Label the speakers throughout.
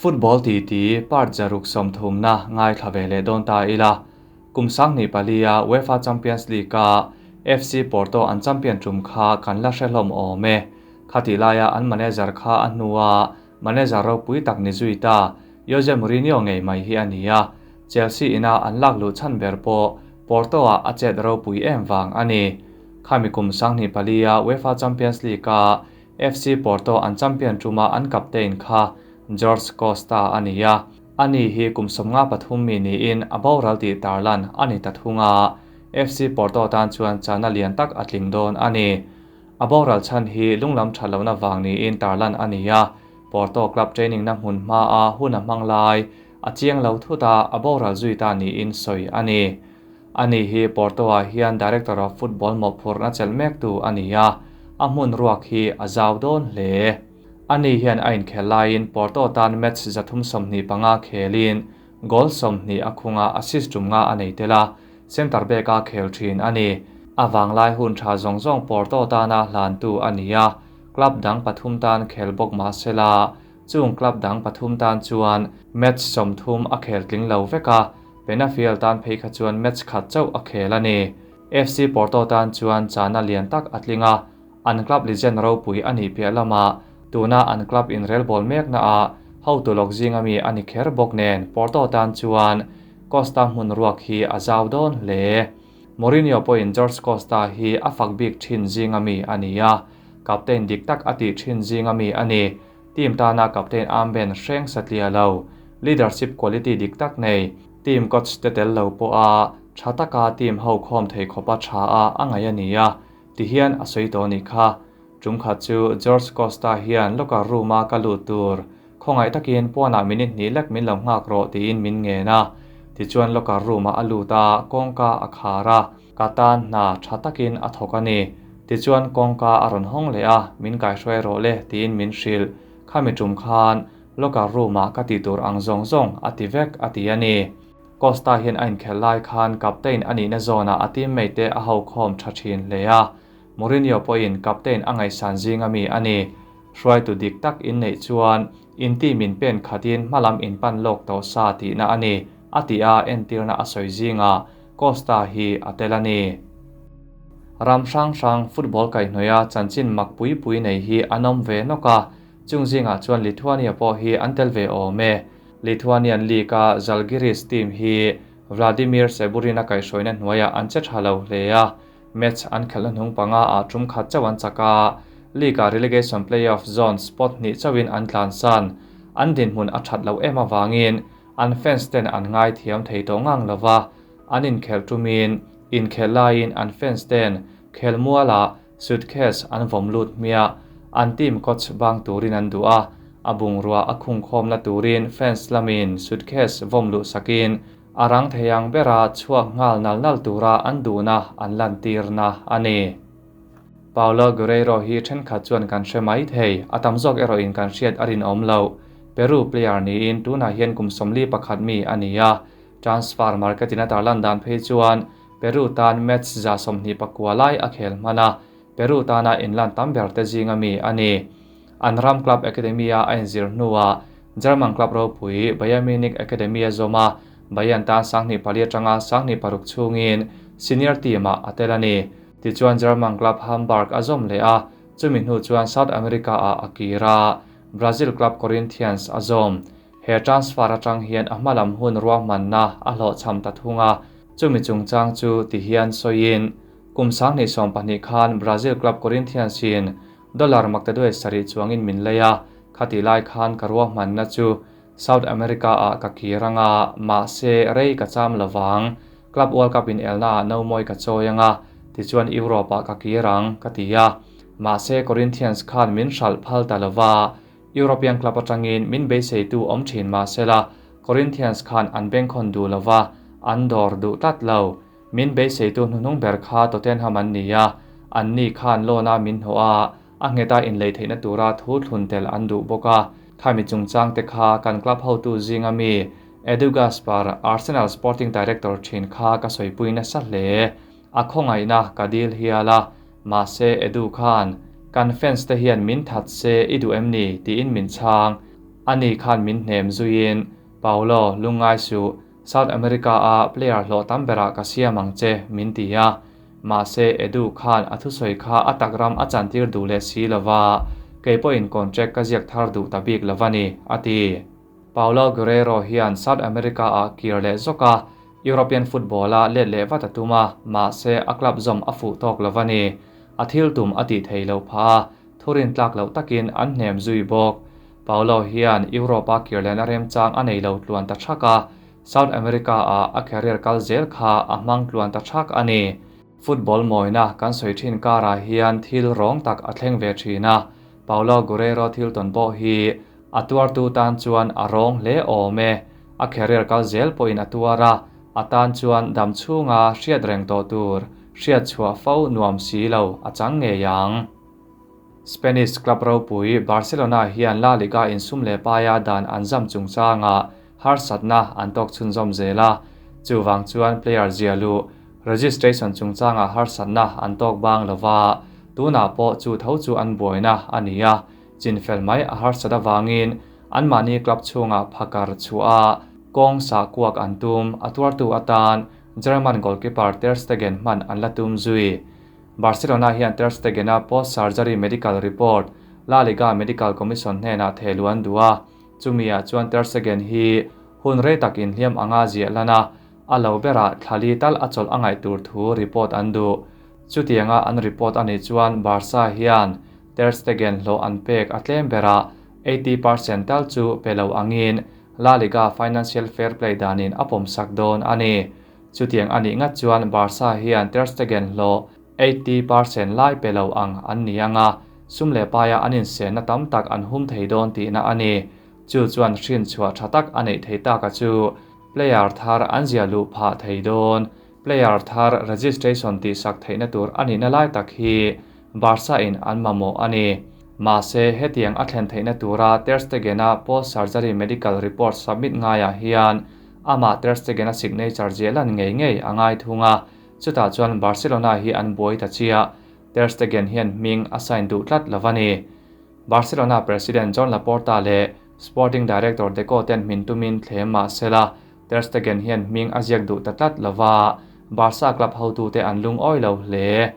Speaker 1: Football titi part 130na ngaithla ve leh dawn ta ila. Kum 2004-a UEFA Champions League-a FC Porto an champion tum kha kan la hre hlawm awm e. Khatih laia an manager kha a hnua manager ropui tak ni zui ta Jose Mourinho ngei mai hi a ni a. Chelsea ina an lak luh chhan ber pawh Porto-ah a chet ropui em vang a ni. Khami kum 2004-a UEFA Champions League-a FC Porto an champion tuma an captain kha Jorge Costa a ni a. Ani hi kum 53 mi niin a boral tih tarlan a ni ta thung a. FC Porto tan chuan chana lian tak a tling dawn a ni. A boral chhan hi lunglam tha lohna vang niin tarlan a ni a. Porto club training na hmun hma a hun a hmang lai a chiang lo thuta a boral zui ta niin sawi a ni. Ani hi Porto-ah hian Director of Football mawhphurhna chelh mek tu a ni a, a hmun ruak hi a zau dawn hle. Ani hian a inkhel laiin Porto tan match 325 khelin goal 20 a khunga assist tum nga a nei tel a, center back a khel thin a ni. A vanglai hun tha zawng zawng Porto tana hlan tu a ni a, club dang pathum tan khel bawk mah sela, chung club dang pathum tan chuan match 30 a khel tling lo vek a, Penafiel tan phei kha chuan match khat chauh a khel a ni. FC Porto tan chuan chana lian tak a tling a, an club legend ropui a nih piah lama tuna an club in rel ball mek na a ho tu lawk zinga mi a ni kher bawk nen Porto tan chuan Costa hmun ruak hi a zau dawn hle. Mourinho pawhin Jorge Costa hi a fak bik thin zinga mi a ni a, captain dik tak a tih thin zinga mi a ni. Team tana captain armband hreng satlia lo, leadership quality dik tak nei, team coach te tel lo pawh a tha taka team ho khawm thei khawpa tha a a ngai a ni a, tihian a sawi tawh ni kha. Tum khat chu Jorge Costa hian locker room-a ka lut tur, khawngaih takin puanah minute hnih lek min lo nghak rawh tiin min ngen a. Tichuan locker room-ah a lut a, kawngka a khar a, ka tan hna tha takin a thawk a ni. Tichuan kawngka a rawn hawng leh a, min kaihruai rawh le tiin min hrilh. Khami tum khan locker room-ah ka ti tur ang zawng zawng a ti vek a ti a ni. Costa hian a inkhel lai khan captain a nihna zawnah a teammate te a ho khawm tha thin hle a. Mourinho pawhin captain a ngaihsan zinga mi a ni. Hruaitu dik tak in neih chuan in team in pen khatin hmalam in pan lawk tawh sa tihna a ni, a ti a entirna a sawi zinga Costa hi a tel a ni. Ram hrang hrang football kaihhnawih a chanchin mak pui pui nei hi an awm ve nawk a, chung zingah chuan Lithuania pawh hi an tel ve awm e. Lithuanian League-a Zalgiris team hi Vladimir Seburin a kaihhruaina hnuaiah an che tha lo hle a, match an khelhna hnung panga ah tum khat chauh an chak a, League-a relegation playoff zone spot hnih chauhin an tlan san. An dinhmun a that lo em avangin an fans ten an ngai thiam thei tawh ngang lova, an inkhel tumin inkhel laiin an fans ten khel mualah suitcase an vawm lut hmiah. An team coach bang turin an duh a, a bungrua a khung khawmna turin fans lamin suitcase vawm luh sakin a rang theiang bera chhuak ngal nal nal tura an duhna an lan tirna a ni. Paulo Guerrero hi thenkhat chuan kan hre mai thei, a tam zawk erawhin kan hriat a rinawm lo. Peru player niin tunah hian kum 41 mi a ni a. Transfer market in a tarlan dan phei chuan Peru tan match 29 lai a khel hman a, Peru tana inlan tam ber te zinga mi a ni. An ram club academy a a inzir hnuah German club ropui Bayern Munich Academy a zawm a, Bayern tan 2004 atanga 2006 chhungin senior team ah a tel a ni. Tichuan German club Hamburg a zawm leh a, chumi hnu chuan South America ah a kir a, Brazil club Corinthians a zawm. He transfer atang hian a hmalam hun ruahmanna a hlawhchham ta thung a, chumi chungchang chu ti hian sawiin kum 2020 khan Brazil club Corinthians in dollar maktaduai sarih chuangin min lei a, khati lai khan ka ruahmanna chu South America ah ka kir anga, mahse rei ka cham lovang, Club World Cup in elna ah no mawi ka chawi anga, tichuan Europe ah ka kir ang, ka ti a. Mahse Corinthians khan min hralh phal ta lova, European club atangin min beiseitu awm thin mahsela Corinthians khan an bengkhawn duh lova, an dawr duh tlat lo. Min beiseitu hnuhnung ber kha Tottenham an ni a, an ni khan loan a min hnawh a, a ngheta inlei theihna tura thu thlun tel an duh bawk a. Khami chungchang te kha kan club hotu zinga mi Edu Gaspar, Arsenal sporting director thin kha ka sawipui nasa hle. A khawngaihna ka dil hial a, mahse Edu khan kan fans te hian min that se i duh em ni tiin min chhang. Ani khan min hnem zuiin, Paulo, lungngai suh, South America a player hlawh tam berah ka siam ang che, min ti a. Mahse Edu khan a thusawi kha a tak ram a chantir duh leh si lova, kei pawhin contract ka ziak thar duh ta bik lova ni, a ti. Paulo Guerrero hian South America ah kir leh zawk a, European football a let leh vat a tum a, mahse a club zawm a fuh tawk lova ni. A thil tum a tih theih loh phah a, thurin tlak loh takin an hnem zui bawk. Paulo hian Europe a kir lehna remchang a nei lo tluan ta thak a, South America ah a career kal zel kha a hmang tluan ta thak a ni. Football mawina kan sawi thin karah hian thil rawng tak a thleng ve thin a, Paulo Guerrero thil tawn pawh hi a tuartu tan chuan a rawng hle awm e. A career kal zel pawhin a tuar a, a tan chuan dam chhunga hriat reng tawh tur hriat chhuah fo nuam si lo a chang ngei ang. Spanish club ropui Barcelona hian La Liga insum leh paia dan an zam chungchangah harsatna an tawk chhunzawm zel a, chuvang chuan player zia luh registration chungchangah harsatna an tawk bang lova, tunah pawh chu tho chu an buaina a ni a, chinfel mai a harsat avangin anmahni club chhungah phakar chhuah a, kawng sah kuak an tum, a tuartu atan German goalkeeper Ter Stegen hman an la tum zui. Barcelona hian Ter Stegen-a post-surgery medical report La Liga Medical Commission hnenah thehluh an duh a, chumi-ah chuan Ter Stegen hi hun rei tak inhliam anga ziah lan a, a lo berah thla li tal a chawlh a ngaih tur thu report an duh. Chutianga an report a nih chuan Barca hian Ter Stegen hlawh an pek a tlem berah 80% tal chu pe lo angin La Liga Financial Fair Play danin a pawmsak dawn a ni. Chutiang a nih ngat chuan Barca hian Ter Stegen hlawh 80% lai pe lo ang an ni ang a, sum leh paia an insenna tam tak an hum thei dawn tihna a ni. Chu chuan hrinchhuah tha tak a neih thei taka chu player thar an zia luh phah thei dawn. Player thar registration tihsak theihna tur a nihna lai tak hi Barca in an mamawh a ni. Mahse, hetiang a thlen theihna tura Ter Stegen-a post-surgery medical report submit ngaiah hian Amah Ter Stegen-a signature ziah lan ngei ngei a ngai thung a, chutah chuan Barcelona hi an buai ta chiah. Ter Stegen hian hming a sign duh tlat lo a ni. Barcelona president Joan Laporta leh sporting director Deco ten hmin tumin thlem mah sela, Ter Stegen hian hming a ziak duh ta tlat lo va, Barca club hotute an lungawi lo hle.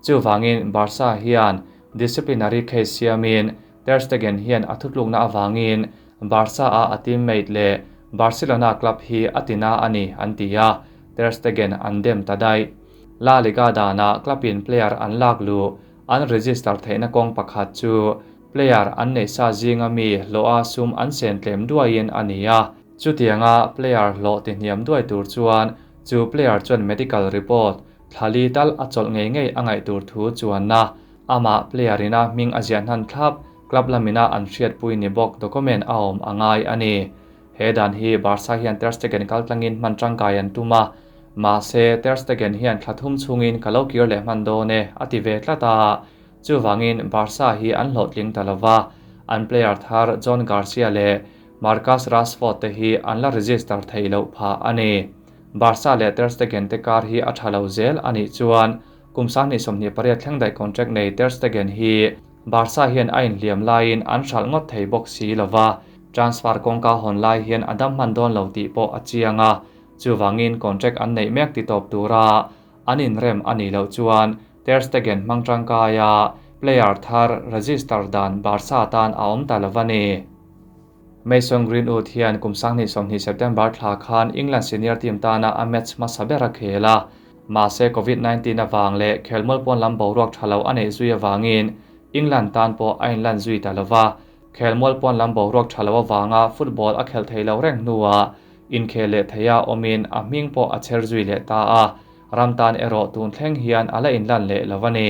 Speaker 1: Chuvangin Barca hian disciplinary case siamin Ter Stegen hian a thutlukna avangin Barca-a a teammate leh Barcelona club hi a tina a ni an ti a, Ter Stegen an dem ta daih. La Liga danah club-in player an lak luh an register theihna kawng pakhat chu player an neih sa zinga mi hlawha sum an sen tlem duaiin a ni a. Chutianga player hlawh tihniam duai tur chuan chu player chuan medical report thla li tal a chawlh ngei ngei a ngaih tur thu chuanna Amah player ina hming a ziah hnan thlap, club lamina an hriatpui ni bawk document a awm a ngai a ni. He dan hi Barca hian Ter Stegen kal tlangin hman tangkai an tum a, mahse Ter Stegen hian thla thum chhungin ka lo kir leh hman dawn e a ti ve tlat a, chuvangin Barca hi an hlawhtling ta lova, an player thar Joan Garcia leh Marcus Rashford te hi an la register theih loh phah a ni. Barca leh Ter Stegen te kar hi a tha lo zel a nih chuan Kum 2028 thleng daih contract nei Ter Stegen hi Barca hian a inhliam laiin an hralh ngawt thei bawk si lo va, transfer kawngka hawn lai hian a dam hman dawn lo tih pawh a chiang a, chuvangin contract an neih mek ti tawp tura an inrem a nih loh chuan Ter Stegen hmang tangkaia player thar register dan Barca tan a awm ta lo va ni. Mason Greenwood hian kum 2020 September thla khan England senior team tana a match hmasa ber a khel a, mahse Covid 19 avang leh khelmual pawn lam boruak tha lo a neih zui avangin England tan pawh a inlan zui ta lo va. Khelmual pawn lam boruak tha lo avanga football a khelh thei lo reng hnuah inkhel leh theia awmin a hming pawh a chher zui leh ta a, ram tan erawh tun thleng hian a la inlan leh lo a ni.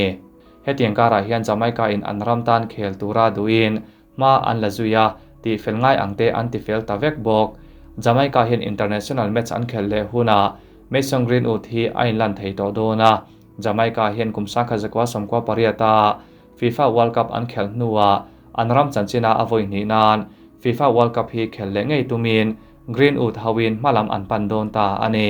Speaker 1: Hetiang karah hian Jamaica in an ram tan khel tura duhin Hma an la zui a, tihfel ngai ang te an tifel ta vek bawk. Jamaica hian international match an khelh leh hunah Mason Greenwood hi a inlan thei tawh dawn a, Jamaica hian kum 1998 a FIFA World Cup an khelh hnuah an ram chanchina a vawi hnih nan FIFA World Cup hi khelh leh ngei tumin Greenwood hoin hmalam an pan dawn ta a ni.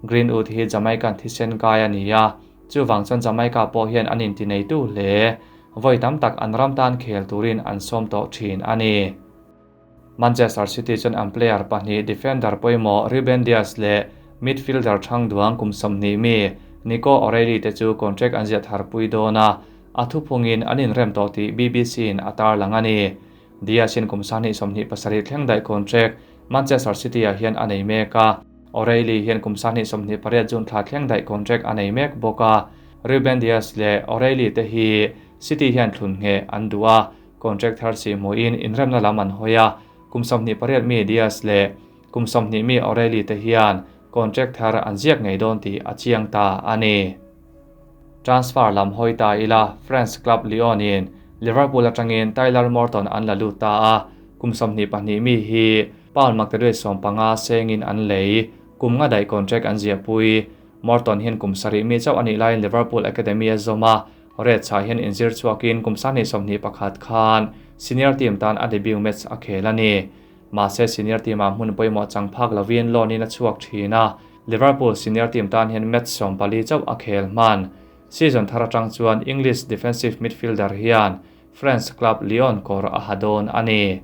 Speaker 1: Greenwood hi Jamaican thisen kai a ni a, chuvang chuan Jamaica pawh hian an intineitu hle. Vawi tam tak an ram tan khel turin an sawm tawh thin a ni. Manchester City chuan an player pahnih defender pawimawh Ruben Dias leh midfielder thang duang kum 20 mi Nico O'Reilly te chu contract an ziah thar pui dawn a, a thuphungin an inrem tawh tih BBC in a tarlang a ni. Dias in kum 2027 thleng daih contract Manchester City ah hian a nei mek a, O'Reilly hian kum 2028 June thla thleng daih contract a nei mek bawk a. Ruben Dias leh O'Reilly te hi City hian thlun nge an duh a, contract thar si hmuhin inremna lam an hawi a, kum 28 mi Dias leh kum 20 mi O'Reilly te hian contract thar an ziak ngei dawn tih a chiang ta a ni. Transfer lam hawi ta ila, France club Lyon in Liverpool atangin Tyler Morton an la lut ta a, kum 22 mi hi pound maktaduai 15 sengin an lei, kum nga daih contract an ziah pui. Morton hian kum 7 mi chauh ani laiin Liverpool Academy a zawm a, Reds ah hian inzir chhuakin kum 21 khan senior team tan a debut match a khel a ni. Mahse senior team ah hmun pawimawh chang phak lovin loan in a chhuak thin a, Liverpool senior team tan hian match 14 chauh a khel hman. Season thar atang chuan English defensive midfielder hian France club Lyon kawr a ha dawn a ni.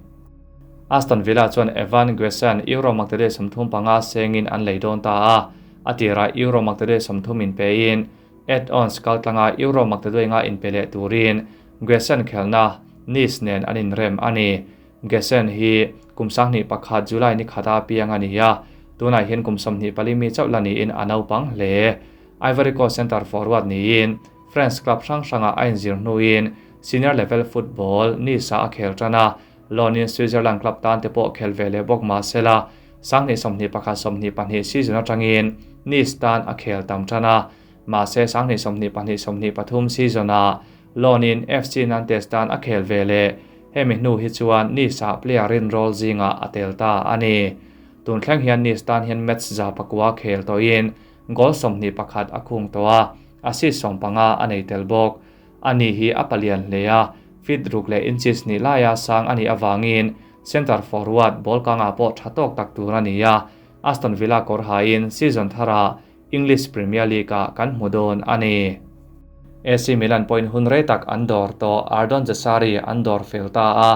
Speaker 1: Aston Villa chuan Evan Guessand euro maktaduai 35 sengin an lei dawn ta a, a tira euro maktaduai 30 in pein add-ons kaltlanga euro maktaduai nga in pe leh turin Guessand khelna Nice nen an inrem a ni. Guessand hi kum 21 July ni khata piang a ni a, tunah hian kum 24 mi chauh la niin a naupang hle. Ivory Coast center forward niin France club hrang hranga a inzir hnuin senior level football Nice a khel tan a, loan in Switzerland club tan te pawh khel ve leh bawk mahsela 2021-22 season atangin Nice tan a khel tam tan a, mahse 2022-23 season a loan in FC Nantes tan a khel ve leh. Hemi hnu hi chuan Nice a player in role zinga a tel ta a ni. Tun thleng hian Nice tan hian match za pakua khel tawhin goal 21 a khung tawh a, assist 15 a nei tel bawk. Ani hi a palian hle a, feet ruk leh inches ni laia sang ani awangin center forward ball kanga pawh tha tawk tak tur a ni a. Aston Villa kawr hain season thara English Premier League a kan hmu dawn a ni. AC Milan point hun rei tak an dawr tawh Ardon Jashari an dawr fel ta a,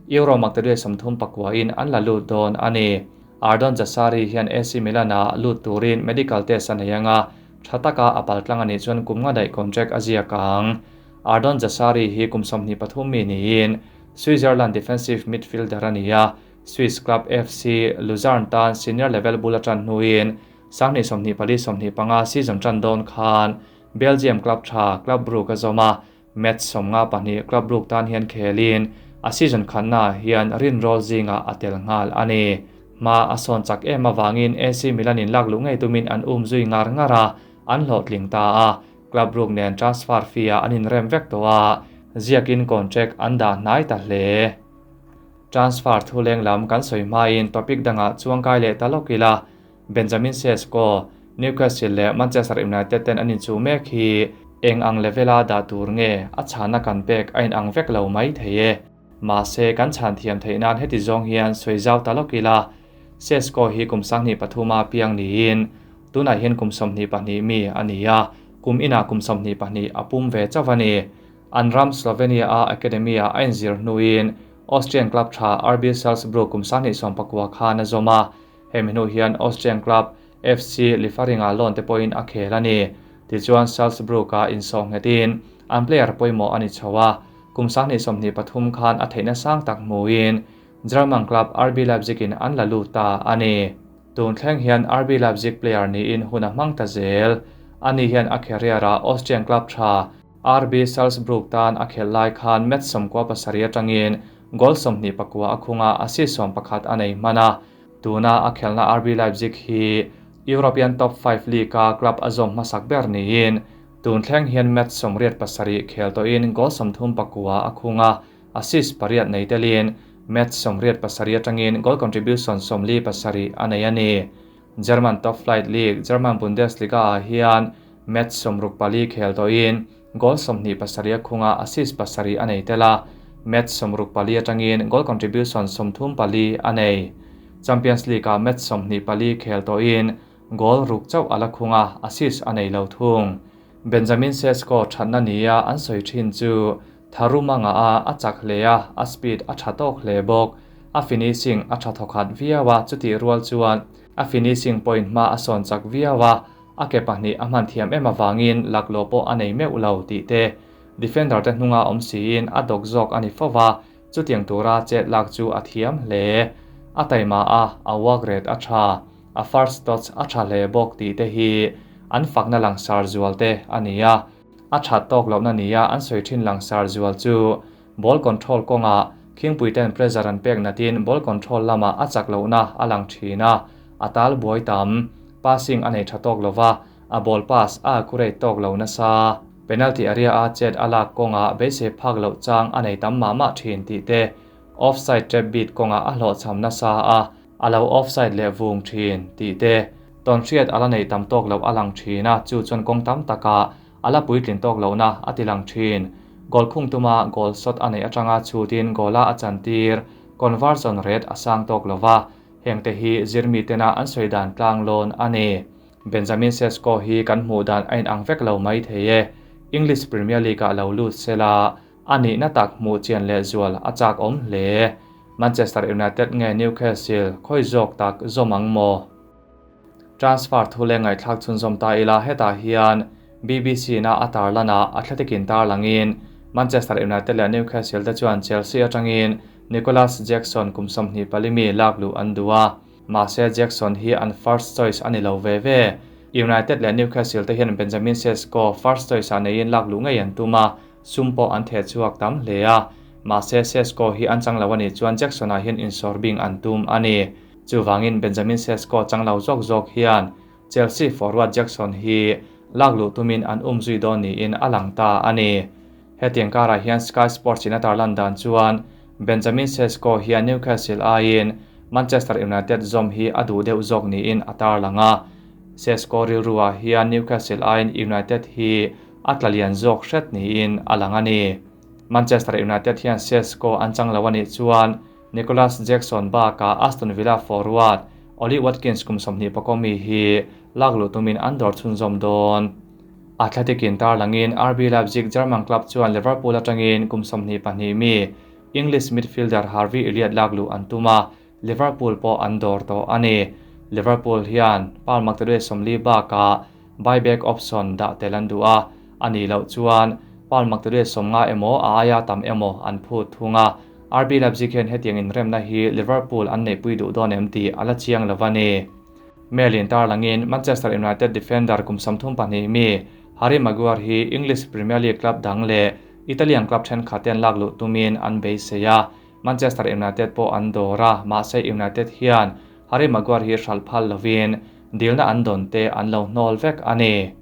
Speaker 1: euro maktaduai 34 in an la lut dawn a ni. Ardon Jashari hian AC Milan a lut turin medical test a nei anga, tha taka a paltlang ani chuan kum nga daih contract a ziak ang. Ardon Jashari hi kum 23 mi niin Switzerland defensive midfielder a ni a, Swiss club FC Luzern tan senior level bul atan hnuin 2024-25 season tan dawn khan Belgium club tha Club Brugge a zawm a, match 52 Club Brugge tan hian khelin a season khanna hian rin rol zinga a tel nghal a ni. Ma a sawn chak em awangin AC Milan in lak lu ngei tumin an um zui ngar ngar a, an hlawhtling ta a, Club Brugge nen transfer fee a an inrem vek tawh a, ziakin contract an dah hnai ta hle. Transfer thu leng lam kan sawi hmain topic dangah chuangkai leh talawk ila, Benjamin Sesko, Newcastle leh Manchester United ten an inchu mek hi eng ang levela dah tur nge a chhana kan pek a in ang vek lo mai thei e. Mahse kan chhan thiam theih nan heti zawng hian sawi zau talawk ila, Sesko hi kum 23 piang niin tunah hian kum 22 mi a ni a, kum inah kum 22 a pum ve chauh a ni. An ram Slovenia a Academy a inzir hnuin Austrian club tha RB Salzburg kum 19 khan a zawm a, hemi hnu hian Austrian club FC Lieferinga loan te pawhin a khel a ni. Tichuan Salzburg a insawh nghetin an player pawimawh a ni chho a, kum 23 khan a theihna sang tak hmuin German club RB Leipzig in an la lut ta a ni. Tun thleng hian RB Leipzig player niin hun a hmang ta zel. Ani hian a career a Austrian club tha RB Salzburg tan a khel lai khan match 17 atangin goal 24 a khunga assist 11 a nei hman a. Tuna a khelna RB Leipzig hi European top 5 league a club a zawm hmasak ber niin tun thleng hian match 87 khel tawhin goal 34 a khunga assist 8 nei telin match 87 atangin goal contribution 47 a nei a ni. German top flight league German Bundesliga ah hian match 64 khel tawhin goal 27 a khunga assist 7 a nei tela, match 64 atangin goal contribution 34 a nei. Champions League a match 24 khel tawhin goal ruk chauh ala khunga assist a nei lo thung. Benjamin Sesko thatna nia an sawi thin chu tharuma nga a a chak hle a, a speed a tha tawk hle bawk. A finishing a tha thawkhat viau a, chutih rual chuan a finishing point hma a sawn chak viau a, a ke pahnih a hman thiam em avangin laklawh pawh a nei meuh lo tih te defender te hnunga awm siin a dawk zawk a ni fo va, chutiang tura chet lak chu a thiam hle. A taima a, a work rate a tha, a first touch a tha hle bawk tih te hi an fakna langsar zual te a ni a. A that tawk lohna nia an sawi thin langsar zual chu ball control kawngah khingpui ten pressure an pek natin ball control lamah a chak lohna a lang thin a, a tal buai tam, passing a nei tha tawk lova, a ball pass a accurate tawk lo nasa. Penalty area a chet a lak kawngah beisei phak loh chang a nei tam mah mah thin tih te, offside trap bit kawngah a hlawhchham nasa a, a lo offside leh vung thin tih te, tawnhriat a la nei tam tawk loh a lang thin a, chu chuan kawng tam takah a la puitlin tawk lohna a ti lang thin. Goal khung tuma goal shot a neih atanga chhutin goal-a a chantir, conversion rate a sang tawk lova, hengte hi zirmi tena an sawi dan tlang lawn a ni. Benjamin Sesko hi kan hmuh dan a inang vek lo mai thei e. English Premier League-ah lo lut sela, a nihna tak hmuh chian leh zual a chak awm hle. Manchester United nge Newcastle khawi zawk tak zawm ang maw? Transfer thu leh ngaihthlak chhunzawm ta ila hetah hian BBC na a tarlan ah Athletic in tarlangin Manchester United leh Newcastle te chuan Chelsea atangin Nicolas Jackson kum 24 mi lak luh an duh a, mahse Jackson hi an first choice a ni lo ve ve. United leh Newcastle te hian Benjamin Sesko first choice ah neiin lak luh ngei an tum a, sum pawh an theh chhuak tam hle a, mahse Sesko hi an chang lo a nih chuan Jackson ah hian insawr bing an tum a ni. Chuvangin Benjamin Sesko chang lo zawk zawk hian Chelsea forward Jackson hi lak luh tumin an um zui dawn niin a lang ta a ni. Hetiang karah hian Sky Sports in a tarlan dan chuan Benjamin Sesko hian Newcastle aiin Manchester United zawm hi a duh deuh zawk niin a tarlang a. Sesko rilruah hian Newcastle aiin United hi a tla lian zawk hret niin a lang a ni. Manchester United hian Sesko an chang lo a nih chuan Nicolas Jackson bakah Aston Villa forward Ollie Watkins kum 24 mi hi lak luh tumin an dawr chhunzawm dawn. Athletic in tarlangin RB Leipzig German club chuan Liverpool atangin kum 22 mi English midfielder Harvey Elliott lak luh an tum a, Liverpool pawh an dawr tawh a ni. Liverpool hian Paul McTominay 40 bakah buyback option dah tel an duh a, ani loh chuan Paul McTominay 50 emaw a aia tam emaw an phut thung a. RB Leipzig hian hetiang inremna hi Liverpool an neihpui duh dawn em tih a la chiang lo a ni. Mail in tarlangin Manchester United defender kum 32 mi Harry Maguire hi English Premier League club dang leh Italian club thenkhat te an lak luh tumin an beisei a. Manchester United pawh an dawr a, mahse United hian Harry Maguire hi hral phal lovin dilna an dawn te an lo hnawl vek a ni.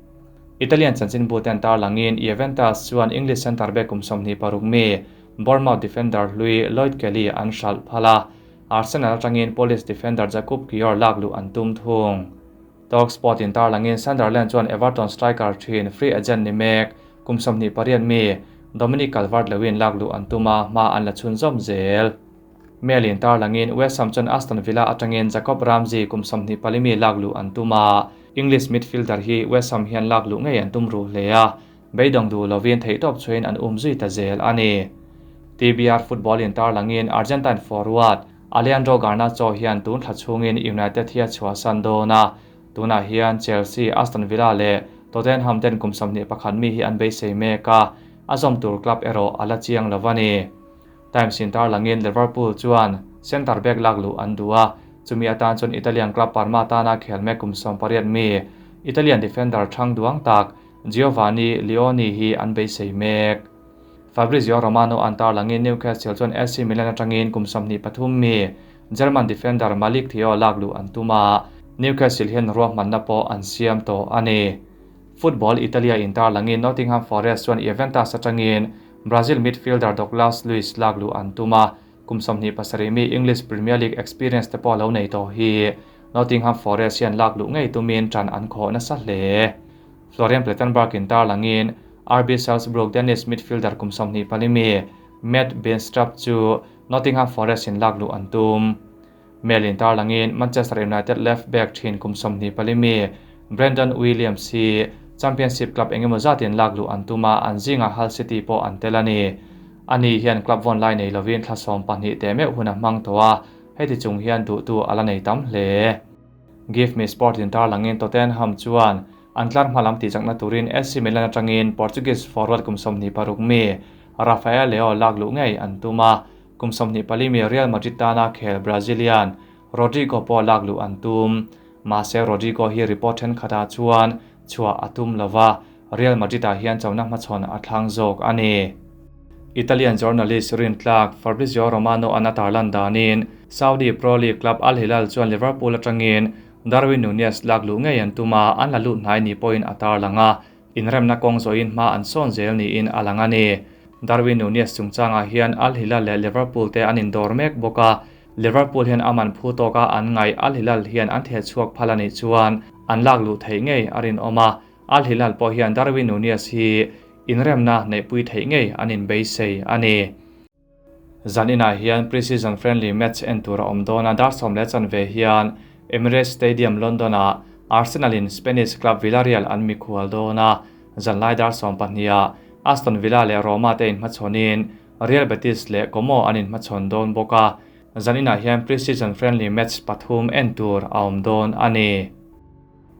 Speaker 1: Italian chanchinbu te an tarlangin Juventus chuan English centre back kum 26 mi Bournemouth defender hlui Lloyd Kelly an hral phal a, Arsenal atangin Polish defender Jakub Kiwior lak luh an tum thung. Talksport in tarlangin Sunderland chuan Everton striker thin free agent ni mek kum 28 mi Dominic Calvert-Lewin lak luh an tum a, hma an la chhunzawm zel. Mail in tarlangin West Ham chuan Aston Villa atangin Jacob Ramsey kum 24 mi lak luh an tum a, English midfielder hi West Ham hian lak luh ngei an tum ruh hle a, beidawng duh lovin theihtawp chuin an um zui ta zel a ni. TBR football in tarlangin Argentine forward Alejandro Garnacho hian tun thla chhungin United hi a chhuahsan dawn a, tunah hian Chelsea, Aston Villa leh Tottenham ten kum 21 mi hi an beisei mek a, a zawm tur club erawh a la chiang lo a ni. Times in tarlangin Liverpool chuan centre back lak luh an duh a, chumi atan chuan Italian club Parma tana khel mek kum 18 mi Italian defender thang duang tak Giovanni Leoni hi an beisei mek. Fabrizio Romano an tarlangin Newcastle chuan AC Milan atangin kum 23 mi German defender Malik Theo lak luh an tum a, Newcastle hian ruahmanna pawh an siam tawh a ni. Football Italia in tarlangin Nottingham Forest chuan Juventus atangin Brazil midfielder Douglas Luiz lak luh an tum a, kum 27 mi English Premier League experience te pawh lo nei tawh hi Nottingham Forest hian lak luh ngei tumin tan an khawh nasa hle. Florian Plettenberg in tarlangin RB Salzburg Danish midfielder kum 24 mi Matt Benstrup chu Nottingham Forest in lak luh an tum. Mail in tarlangin Manchester United left back thin kum 24 mi Brandon Williams hi Championship club engemaw zatin lak luh an tum a, an zinga Hull City pawh an tel a ni. Ani hian club vawn lai nei lovin thla 12 teh meuh hun a hmang tawh a, heti chung hian duhtu a la nei tam hle. Give Me Sport in tarlangin Tottenham chuan an tlar hma lam tihchakna turin AC Milan atangin Portuguese forward kum 26 mi Rafael Leao lak luh ngei an tum a, kum 24 mi Real Madrid tana khel Brazilian Rodrigo pawh lak luh an tum. Mahse Rodrigo hi report thenkhatah chuan chhuah a tum lova, Real Madrid-ah hian chona hmachhawn a thlang zawk a ni. Italian journalist rintlak Fabrizio Romano an a tarlan danin Saudi Pro League club Al Hilal chuan Liverpool atangin Darwin Nunez lak luh ngei an tum a, an la lut hnai ni pawhin a tarlang a, inremna kawng zawhin hma an sawn zel niin a lang a ni. Darwin Nunez chungchangah hian Al Hilal leh Liverpool te an indawr mek bawk a, Liverpool hian a man phu tawka an ngaih Al Hilal hian an theh chhuak phal a nih chuan an lak luh theih ngei a rinawm a, Al Hilal pawh hian Darwin Nunez hi inremna neihpui theih ngei an inbeisei a ni. Zaninah hian pre-season friendly match en tur a awm dawn a, dar 10:15 hian Emirates Stadium, London-ah Arsenal-in Spanish club Villarreal an mikhual dawn a, zanlai dar 12-ah Aston Villa leh Roma te inhmachhawnin Real Betis leh Como an inhmachhawn dawn bawk a, zaninah hian pre-season friendly match pathum en tur a awm dawn a ni.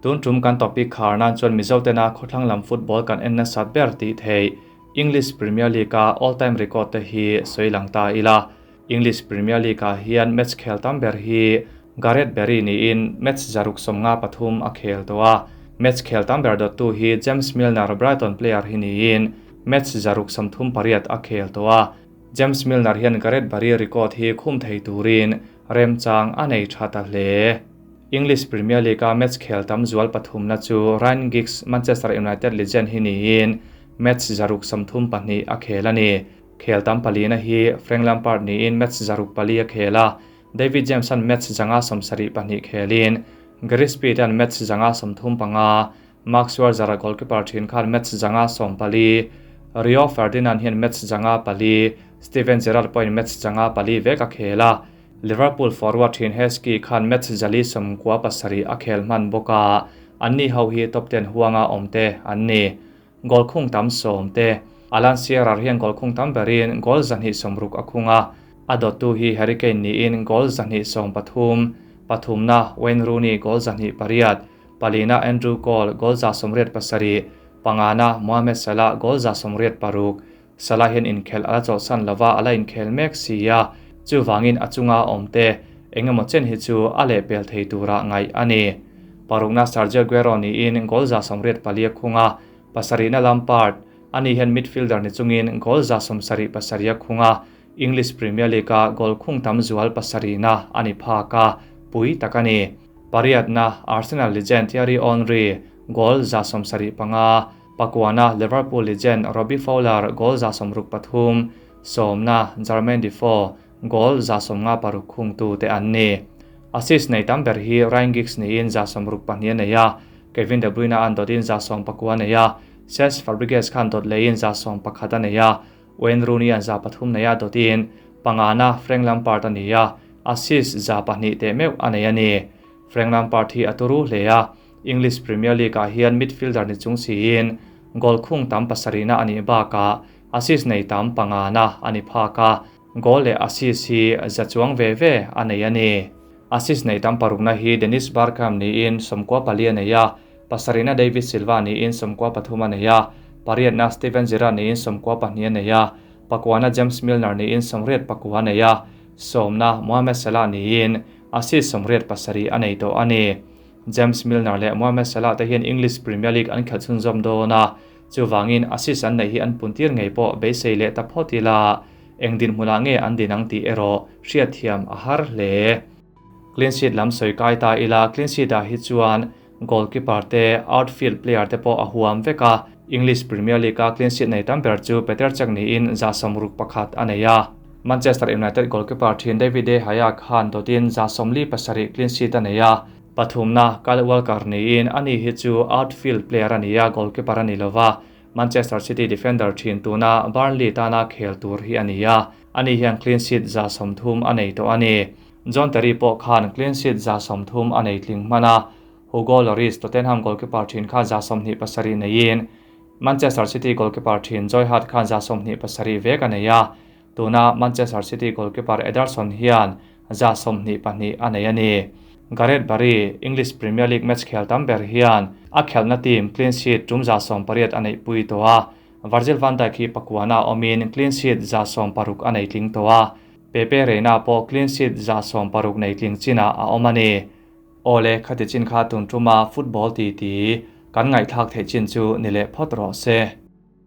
Speaker 1: Tun tum kan topic khar nan chuan Mizo tena khawthlang lam football kan en nasat ber tih theih English Premier League-a all-time record te hi sawi lang ta ila. English Premier League-ah hian match khel tam ber hi Gareth Barry niin match 653 a khel tawh a. Match khel tam ber dawttu hi James Milner, Brighton player hi niin match 638 a khel tawh a. James Milner hian Gareth Barry record hi khum thei turin remchang a nei tha ta hle. English Premier League-a match khel tam zual pathumna chu Ryan Giggs, Manchester United legend hi niin match 632 a khel a ni. Khel tam palina hi Frank Lampard niin match 604 a khel a, David James-an match 572 khelin Gary Speed-an match 535, Mark Schwarzer-a goalkeeper thin khan match 514, Rio Ferdinand hian match 504, Steven Gerrard pawhin match 504 vek a khel a, Liverpool forward thin Heskey khan match 497 a khel hman bawk a, anni ho hi top 10 huanga awm te an ni. Goal khung tam 10 te. Alan Shearer hian goal khung tam berin goal 260 a khung a, a dawttu hi Harry Kane niin goal 213, pathumna Wayne Rooney goal 208, palina Andrew Cole goal 187, pangana Mohamed Salah goal 186. Salah hian inkhel ala chawlhsan lova ala inkhel mek si a, chuwangin a chunga awm te engemaw chen hi chu a lehpel thei tura ngaih a ni. Parukna Sergio Aguero niin goal 184 a khung a, pasarihna Lampard ani hian midfielder ni chungin goal 77 a khung a, English Premier League-a goal khung tam zual pasarihna ani phak a, pui tak a ni. Pariatna Arsenal legend Thierry Henry goal 75, pakuana Liverpool legend Robbie Fowler goal 63, sawmna Jermaine Defoe goal 56 khung tu te an ni. Assist nei tam ber hi Ryan Giggs niin 62 nei a, Kevin De Bruyne an dawtin 19 nei a, Cesc Fabregas khan dawt leiin 11 nei a, Wayne Rooney an 3 nei a dawtin pangana Frank Lampard ani a, assist 2 te meuh a nei a ni. Frank Lampard hi a turu hle a, English Premier League-ah hian midfielder ni chung siin goal khung tam pasarihna ani bakah assist nei tam pangana ani phak a, goal leh assist hi za chuang ve ve a nei a ni. Assist nei tam parukna hi Dennis Bergkamp niin 94 a nei a, pasarihna David Silva niin 93 a nei a, pariatna Steven Gerrard niin 92 a nei a, pakuana James Milner niin 84 a nei a, sawmna Mohamed Salah niin assist 87 a nei tawh a ni. James Milner leh Mohamed Salah te hian English Premier League an khelh chhunzawm dawn a, chuwangin assist an nei hi an puntir ngei pawh beisei leh ta phawt ila, eng din hmunah nge an din ang tih erawh hriat thiam a har hle. Clean sheet lam sawi kai ta ila, clean sheet ah hi chuan goalkeeper te outfield player te pawh a huam vek a, English Premier League a clean sheet nei tam ber chu Petr Cech niin 61 a nei a. Manchester United goalkeeper thin David De Gea khan dawtin 47 clean sheet a nei a, pathumna Kyle Walker niin ani hi chu outfield player ani a, goalkeeper ani lova, Manchester City defender thin tuna Burnley tana khel tur hi ani a, ani hian clean sheet 30 a nei tawh a ni. John Terry pawh khan clean sheet 30 a nei tling hman a, Hugo Lloris Tottenham goalkeeper thin kha 27 neiin Manchester City goalkeeper thin Joy Hart khan 27 vek a nei a, tuna Manchester City goalkeeper Ederson hian 22 a nei a ni. Gareth Barry, English Premier League match khel tam ber hian a khelhna team clean sheet tum 18 a neih pui tawh a, Virgil van Dijk hi pakuana awmin clean sheet 60 a nei tling tawh a, Pepe Reina pawh clean sheet 60 nei tling chinah a awm a ni. Awle, khati chin kha tun tuma football ti ti kan ngaihthlak theih chin chu ni leh phawt rawh se.